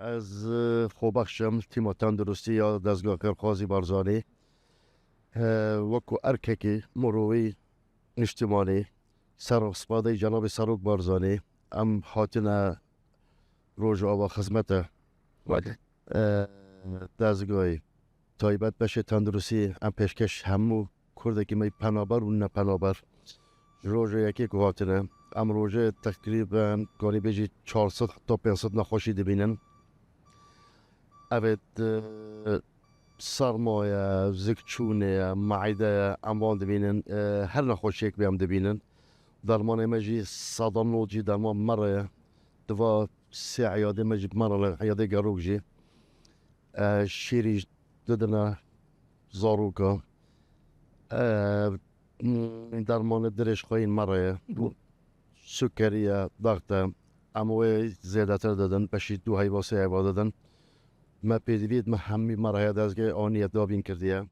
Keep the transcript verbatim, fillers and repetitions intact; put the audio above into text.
Ez, e, xwebexş im, tîma tenduristî ya Dezga Xêrxwazî Barzanî. E, wekû erkekî mirovî niştimanî, ser spadeyê Cenabê Serok Barzanî, em hatine Rojava xizmete, e, dezgayê taybet beşê tenduristî em pêşkeş hemû Kurdekî me penaber û nepenaber ji roja yekê ku hatine. Em rojê teqrîben kanî bêjî çar sed heta pênc sed nexweşî dibînin. Evet, e, serma ye, zikçûnê ye, meide ye, em wan dibînin. E, her nexweşiyek bê em dibînin. Dermanê me jî seda nod jî derman mere ye. Diva sê eyadê me jî mere, eyadê gerok jî. E, şîrî didine zaroka. E, dermanê dirêjxayîn mere ye. Sukerî ye, daxte. Em wê zêdetir didin, beşî du heyva, sê heyva didin. Me pêdivî me hemî meraya dezgehê aniye dabîn kirdiye.